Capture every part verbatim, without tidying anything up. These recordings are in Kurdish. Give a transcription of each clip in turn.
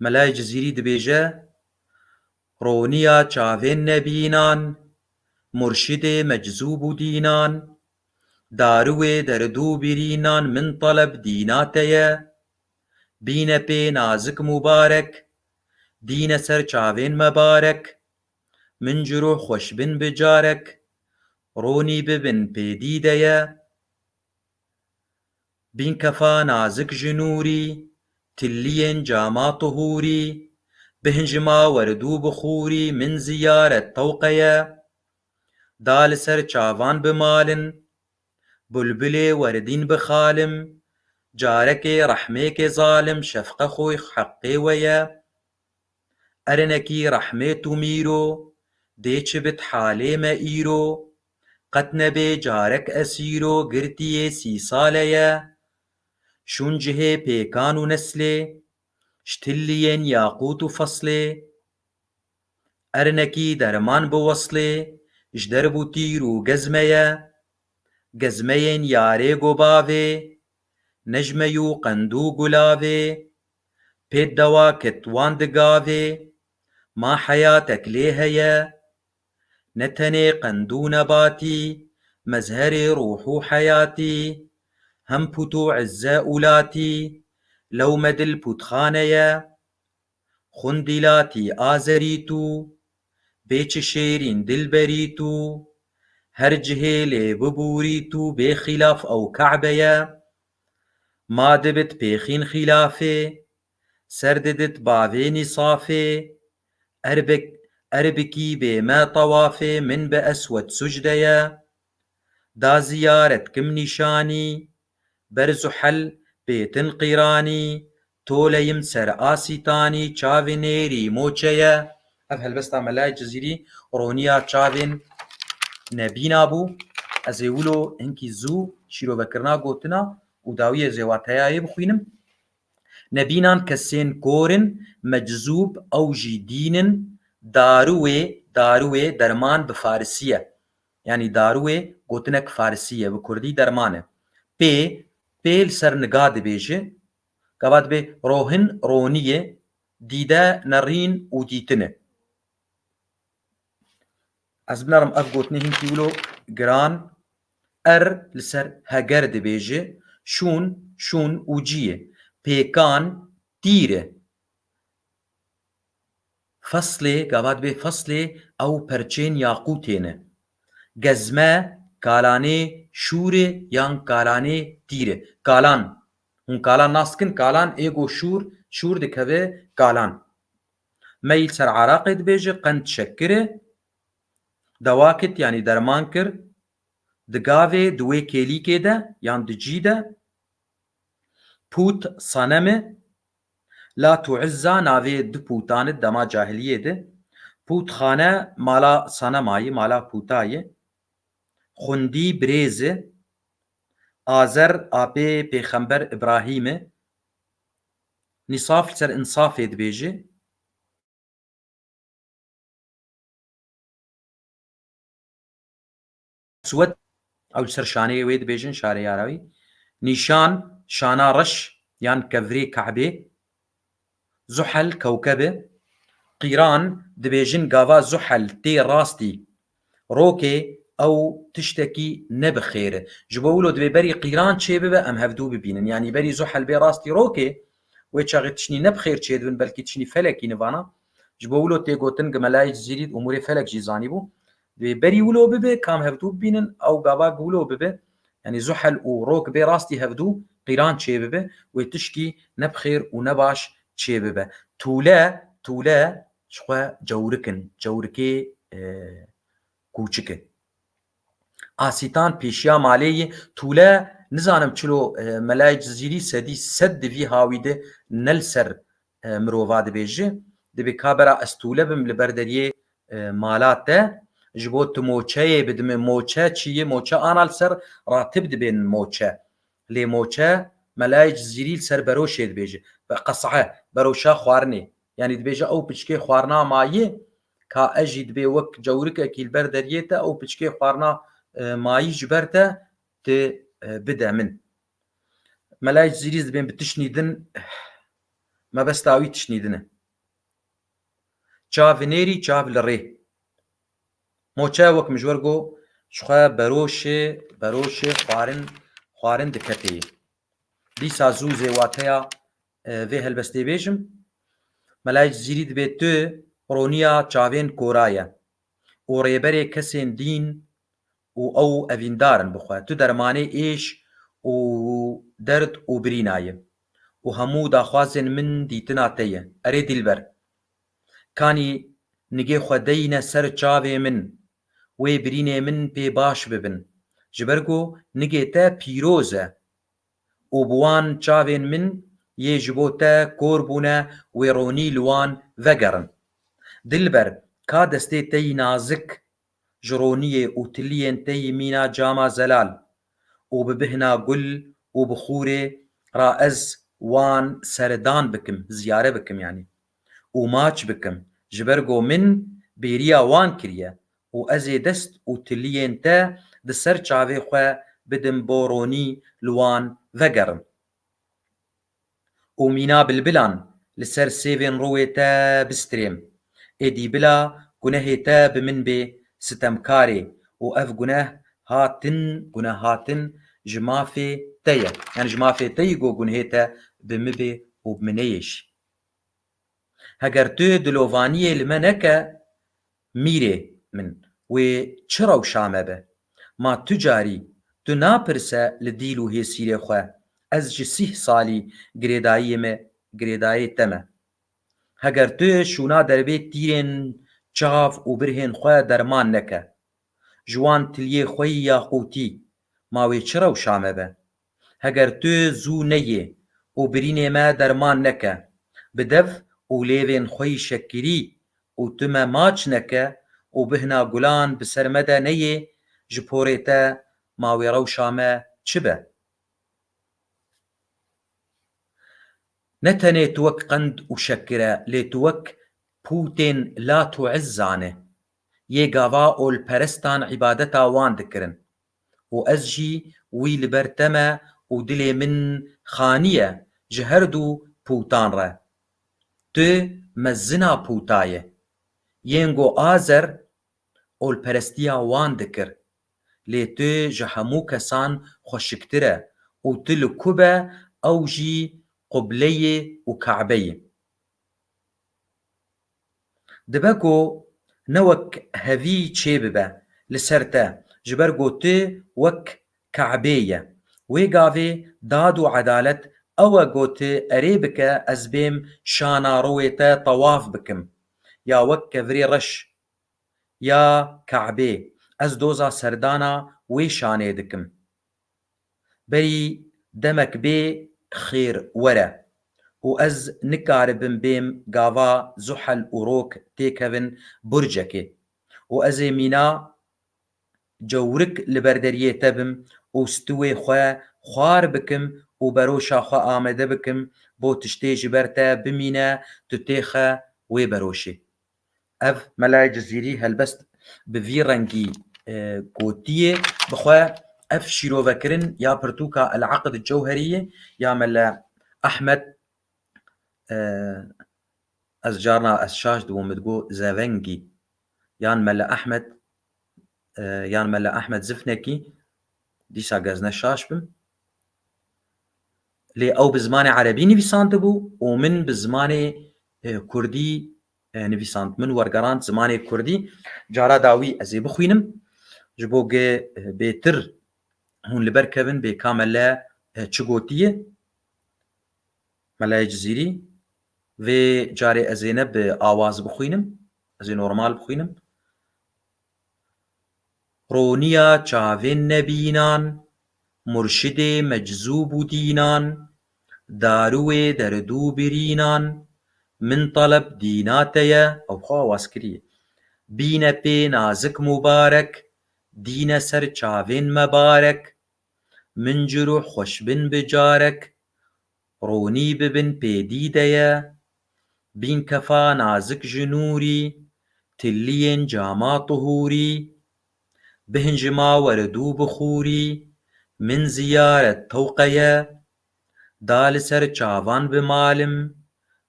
Melayê Cizîrî dibêje, roniya çavên nebînan, murşidê meczûb û dînan, darûwê derdû birînan min teleb dîna te ye. Bîne pê nazik mubarek, dîne ser çavên me barek, min ciro xweş bin bi carek, ronî bibin pê dîde ye. Bîn kefa nazik ji nûrî, tilliyên cama tuhûrî, bihin ji ma werdû bixûrî, min ziyaret tewqe ye. Da li ser çavan bimalin, bulbilê werdîn bixalim, carekê rehmêkê zalim, şefqe xwe heqê we ye. Erinekî rehmê tu mîro, dê çi bit halê me îro, qet nebê carek esîro, girtiyê sî sale ye. Şûn cihê pêkan û neslê, ji tilliyên yaqût û feslê. Erinekî derman bi weslê, ji derb û tîr û gezme ye. Gezmeyên yarê gobavê, nejmeyû qendû gulavê, pêt dewa ket wan digavê, ma heyatek lê heye. Ne tenê qendû nebatî, mezherê ruh û heyatî, hem pût û izze û latî, lew me dil pûtxane ye. Xundîlatî azerî tu, bê çi şêrîn dilberî tu, her cihê lê bibûrî tu, bê xîlaf ew Ke'be ye. Ma dibit pêxîn xîlafê, ser didit bavê nîsafê, erbik, erbikî bê me tawafê, min bi eswed sucde ye. Da ziyaret kim nîşanî, ber Zuhel bêtin qîranî, toleyim ser asîtanî, çavê nêrî moçe ye. Ev helbesta Melayê Cizîrî roniya çavên nebîna bû. Ez ê wilo hinkî zû şîrovekirina gotina û dawiyê ez ê wateyayê bixwînim. Nebînan kesên kor in, meczûb ew jî dîn in, darûwê, darûwê derman bi farisî ye. Yanî darûwê gotinek farisî ye, bi kurdî derman e. Pê, pê li ser niga dibêje, gava dibê rohin ronî ye, dîde nerîn û dîtin e. Ez binerim ev gotinê hinkî wilo giran, er li ser heger dibêje, şûn, şûn û cî ye. Pêkan tîr e. Feslê, gava dibê feslê ew perçên yaqûtê ne. Gezme, kalanê şûr e yan kalanê tîr e. Kalan. Hûn kalan nas dikin, kalan ê go şûr, şûr dikeve kalan. Me yî li ser Iraqê dibêje qend şekir e. Dewa kit, yanî derman kir. Di gavê, di wê kêlîkê de yan di cî de. Pût Sanem e. Lat û Izza navê du pûtan e dema cahiliyê de. Pûtxane mala Sanema ye, mala pûta ye. Xundî birêz e. Azer apê Pêxember Îbrahîm e. Nîsaf li ser însafê dibêje. Eswed, ew li ser şaneyê wê dibêjin, şareyara wî. Nîşan, şana reş yan kevirê Ke'bê. Zuhel, kewkeb e. Qîran, dibêjin gava Zuhel tê rastî rokê, ew tiştekî ne bi xêr e. Ji bo wilo divê berî qîran çêbibe, em hevdû bibînin. Yanî berî Zuhel bê rastî rokê, wê çaxê tiştî ne bi xêr çêdibin, belkî tiştî felekî nivana. Ji bo wilo tê gotin, gi Melayê Cizîrî umûrê felek jî zanîbû. Divê berî wilo bibe, kam hevdû bibînin, ew gava gi wilo bibe. Yanî Zuhel û rok bê rastî hevdû qîran çêbibe, wê tişkî ne bi xêr û ne baş çêbibe. Tûle, tûle ji xwe cewrik in, cewrikê, e, kûçik e. Asîtan pêşiya malê yî, tûle, nizanim çilo, e, Melayê Cizîrî sedî sed di vî hawî de ne li ser, e, mirova dibêje. Dibê ka bera ez tûle bim li ber deriyê, e, mala te, ji bo tu moçeyê bidime, moçe çi ye? Moçe ana li ser ratib dibên moçe. Lê moçe, Melayê Cizîrî li ser beroşê dibêje. Ve qes'e, beroşa xwarinê. Yanî dibêje ew piçkê xwarina mayî, ka ez jî dibê wek cewrikekî li ber deriyê te, ew piçkê xwarina, e, mayî ji ber te, tu, e, bide min. Melayê Cizîrî dibên bi tiştî din, mebesta wî tiştî din e. Çav nêrî, çav li rê. Moçe wek min ji we re got, ji xwe beroşê, beroşê xwarin, xwarin diketê. Dîsa zû zê wateya, e, vê helbestê bêjim. Melayê Cizîrî dibê tu roniya çavên kora ye û rêberê kesên dîn û ew evîndar in bi xwe. Tu dermanê êş û derd û birîna yî û hemû daxwazên min dîtina te ye. Erê dilber, kanî nigê xwe deyne ser çavê min, wê birînê min pê baş bibin. Ji ber ku nigê te pîroz e û bi wan çavên min yê ji bo te kor bûne, wê ronî li wan vegerin. Dilber, ka destê te yî nazik ji roniyê û tiliyên te yî mîna cama zelal û bi bihna gul û bi xûrê ra ez wan serdan bikim, ziyare bikim yanî, û maç bikim, ji ber ku min bêriya wan kiriye û ez ê dest û tiliyên te di ser çavê xwe bidim bo ronî li wan vegerim. Û mîna bilbilan li ser sêvên rûyê te bistirêm. Êdî bila gunehê te bi min bê sitemkarê û ev guneh hatin, guneh hatin ji mafê te ye. Yani ji mafê te yî ku gunehê te bi min bê û bi min neyê jî. Heger tu dilovaniyê li me neke, mîrê min, wê çi rewşa me be? Ma tu carî, tu napirse li dîl û hêsîrê xwe, ez ji sîh salî girêdayiyê me, girêdayê te me. Heger tu şûna derbê tîrên çav û birhên xwe derman neke, ji wan tiliyê xwe yî yaqûtî, ma wê çi rewşa me be? Heger tu zû neyê û birînê me derman neke, bi dev û lêvên xwe yî şekirî û tu me maç neke û bihna gulan bi ser me de neyê, ji porê te ma wê rewşa me çi be? Ne tenê tu wek qend û şekir e, lê tu wek pûtên Lat û Izzan e. Yê gava olperestan îbadeta wan dikirin. Û ez jî wî li ber te me û dilê min xaniye ji her du pûtan re. Tu mezina pûta ye. Yên go Azer olperestiya wan dikir. Lê tu ji hemû kesan xweşiktir e û tu li ku be, ew jî qibleyê û Kabe ye. Dibe ku ne wek hevî çêbibe li ser te, ji ber ku tu wek Kabê ye. Wê gavê dad û edalet ew e ku tu erê bike ez bêm şana rûyê te tewaf bikim, ya wek kevirê reş, ya Kabê, ez doza serdana wê şanê dikim. Berî demek bê xêr were û ez nikaribim bêm gava Zuhel û Rok têkevin burcekê û ez ê mîna cewrik li ber deriyê te bim û stûwê xwe xwar bikim û beroşa xwe amede bikim bo tiştê ji ber te bimîne, tu têxe wê beroşê. Ev Melayê Cizîrî helbest bi vî rengî, e, gotiye. Bi xwe ev şîrovekirin ya pirtûka El Eqd Cewherî ye, ya Mele Ehmed, e, ez carna ez şaş dibûm, min digot Zevengî. Yan Mele Ehmed, e, yan Mele Ehmed Zifnekî, dîsa ez ne şaş bim. Lê ew bi zimanê erebî nivîsandibû û min bi zimanê, e, kurdî, e, nivîsand. Min wergerand zimanê kurdî. Cara dawî ez ê bixwînim. Ji bo ge, e, bêtir hûn li ber kevin bê ka Mele, e, çi gotiye. Melayê Cizîrî, vê carê ez ê ne bi awaz bixwînim, ez ê normal bixwînim. Roniya çavên nebînan, murşidê meczûb û dînan, darûyê derd û birînan, min teleb dîna te ye, ew xwe awaz kiriye. Bîne pê nazik mubarek, dîne ser çavên me barek, min ci rûh xweş bin bi carek, ronî bibin pê dîde ye. Bîn kefa nazik ji nûrî, tilliyên cama tuhûrî, bihin ji ma weridû bixûrî, min ziyaret tewqe ye. Da li ser çavan bi malim,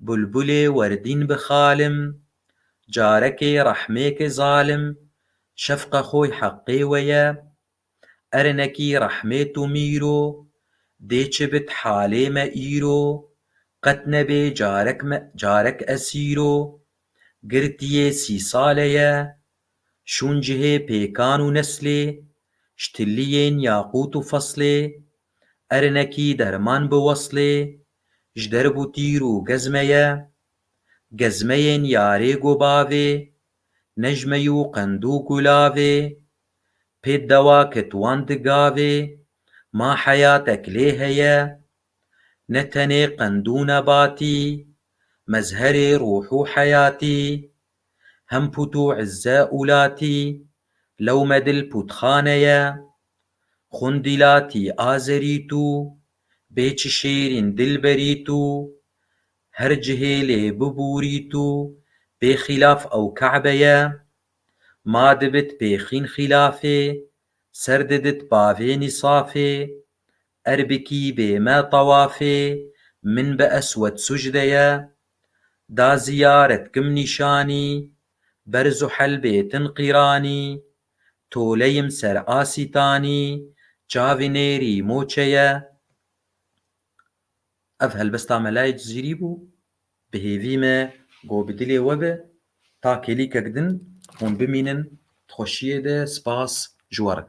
bulbulê werdîn bi xalim, carekê rehmêke zalim, şefqe xwe heqê we ye. Erinekî rehmê tu mîro, dê çi bit halê me îro, qet nebê carek me, carek esîro. Girtiyê sî sale ye, şûn cihê pêkan û neslê, ji tiliyên yaqût û feslê, erinekî derman bi weslê, ji derb û tîr û gezme ye. Gezmeyên yarê go bavê, nejmeyû qendû gulavê, pê dewa ketwan di gavê, ma heyatek lê heye. Ne tenê qendû nebatî, mezherê ruh û heyatî, hem pût û izze û latî, lew me dil pûtxane ye. Xwindîlatî azerî tu, bê çi şêrîn dilberî tu, her cihê lê bibûrî tu, bê xîlaf ew Ke'be ye. Ma dibit pêxîn xîlafê, ser didit bavê nîsafê, erbikî bê me tawafê, min bi eswed sucde ye. Da ziyaret kim nîşanî, ber zuhel bê tin qîranî, toleyim ser asîtanî, çavî nêrî moçe ye. Ev helbesta Melayê Cizîrî bû. Bi hêvî me go bi dilê we be. Ta kêlîkek din hûn bimînin di xweşiyê de. Spas ji we re.